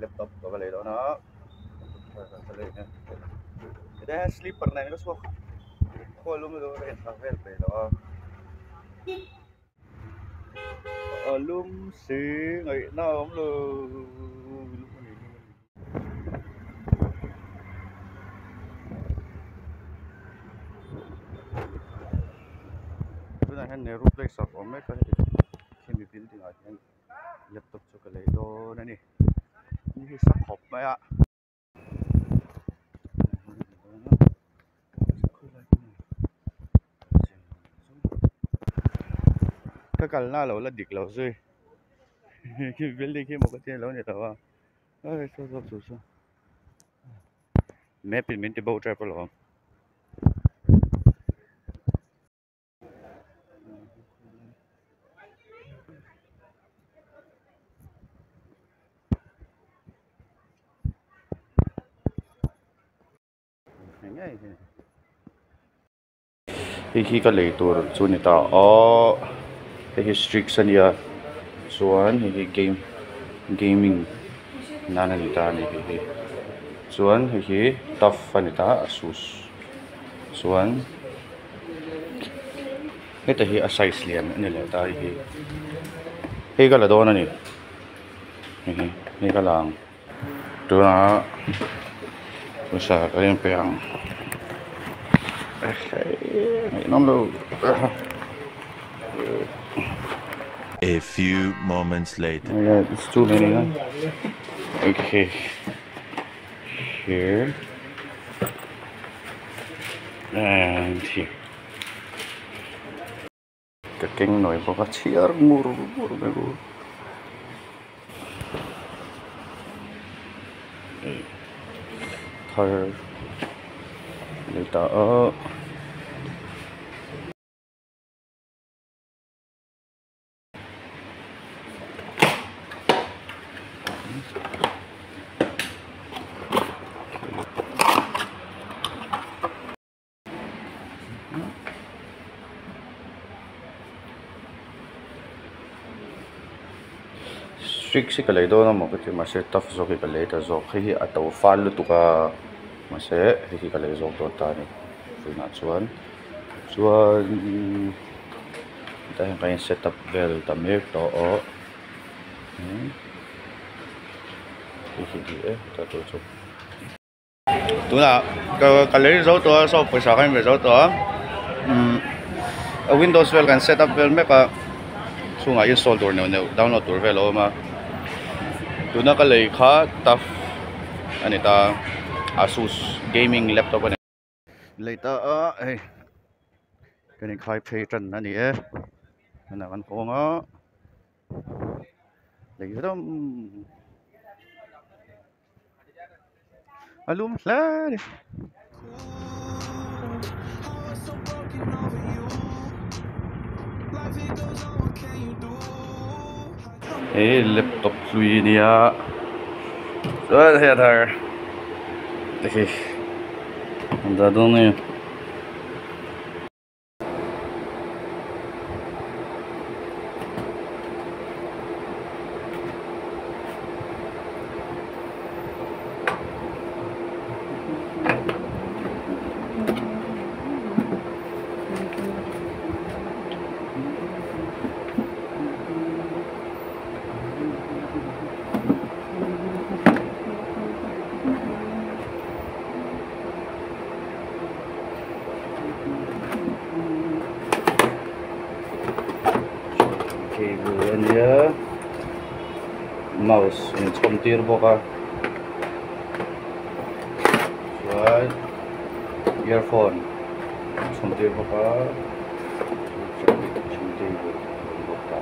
Laptop ka va lei dawn a thar kan va lei nen hetah hian slipper nen ka chhuak khawl lum lutuk a ka inthlah vel peih lo a a lum si ngaihna a awm lo lum a ni lum a ni. Tunah hian Nehru place ah ka awm mek a heti khimi building ah hian laptop chu ka lei dawn a ni ni hi sa khawp mai a. Ka kalna a lo la dik lo zui khi building khi maw ka tia lo ni lo a saw saw chu saw map in min ti bo tep alawm. Hei hi ka lei tur chu a ni ta a hei hi strix a nia chuan hei hi game gaming nan a ni ta a ni hei hi chuan hei hi tuff a ni ta asus chuan heta hi a size lian a ni leh ta hei hi hei ka la dawn a ni hei hi hei ka la ang tunah pawisa ka inpe ang ngaihnawm lo. A few moments later. Yeah, it's too many, huh? Okay. Here. And here. Ka keng nawi bawk a chhiar ngur ngur mai bawk a. Thar lei ta a. Strix hi ka lei dawn a maw ka ti mahse tough zawk hi ka lei ta zawk hei hi a to fal lutuk a mahse hei hi ka lei zawk dawn ta a ni tunah chuan chuan hetah hian kan in set up vel ta mek tawh aw hei hi ni e ta tur chu. Tunah ka ka lei zo tawh a saw pawisa kha in ve zo tawh a umm windows vel kan set up vel mek a chhungah install tur neuh neuh download tur vel a awm a tuna ka lei kha taf a ni ta asus gaming laptop a ni. Lei ta a hei kan inkhai phei tan a ni e tunah kan hawng a lei ram. A lum hle a ni. Hei laptop hlui a nia chuan hei a thar te hi an dah dawn a ni. Cable a nia mouse in chhawm tir bawk a chuan earphone in chhawm tir bawk a cable a awm bawk ta.